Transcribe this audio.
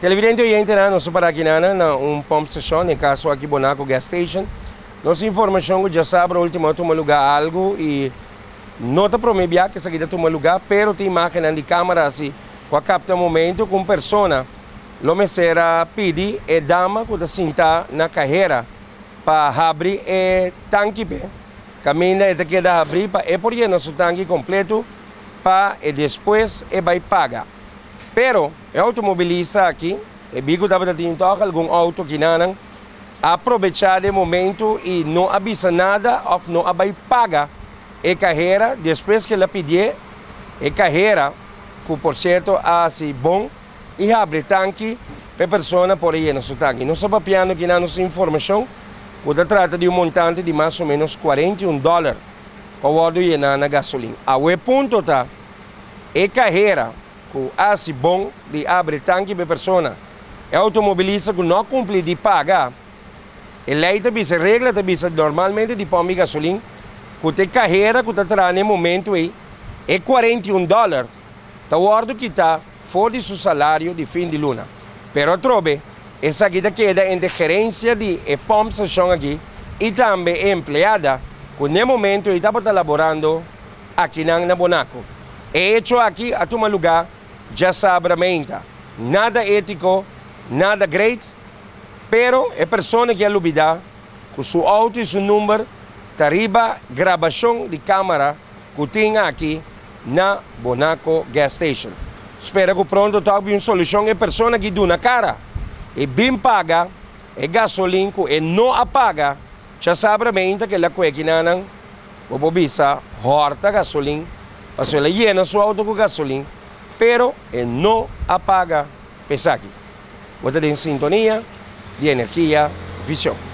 Televidente oyentenan, nos ta para aki nana na un pump station, den caso aki Bonaco Gas Station. Nos informacion cu djasabra ultimo a tuma lugar algo y no ta prome bia cu esaki ta tuma lugar, pero tin imagennan di camera asi cu a capta momento cu un persona lo mester a pidi e dama cu ta sinta na cahera pa habri e tanki p'e. Caminda e ta keda habri pa e por yena su tanki completo pa e despues e bay paga. Pero e automobilista aki, e bi cu tabata tin toch algun auto kinanan, a probecha di e momento y no a bisa nada of no a bay paga e cahera despues cu el a pidié e cahera, cu por cierto a haci bon y habri tanki pa e persona por a yena su tanki. Nos ta papiando kinan nos informacion cu ta trata di un montante di mas o menos 41 dollar cu a wordo yena na gasolin. Awe punto ta e cahera cu a haci bon di abri tanki pa e persona. E automobilista cu no a cumpli di paga, e ley ta bisa, e regla ta bisa normalmente di pompi gasolin cu ta e cahera cu ta traha na e momento ey, e 41 dollar ta wordo kita for di su salario di fin di luna. Pero atrobe, esaki ta keda entre gerencia di e pompstation aki y tambe e empleada cu na e momento ey tabata laborando akinan na Bonaco. E hecho aki a tuma luga djasabra meinta. Nada etico, nada great, pero e persona ki a lubida cu su auto y su number ta riba grabacion di camara cu tin aki na Bonaco Gas Station. Spera cu pronto ta bin un solucion e persona ki duna cara y bin paga e gasolin cu e no a paga djasabra meinta cu el a cue kinanan. Bo por bisa hòrta gasolin, pasobra el a yena su outo ku gasolin, pero e no a paga pa esaki. Bo ta den sintonia di Energia Vision.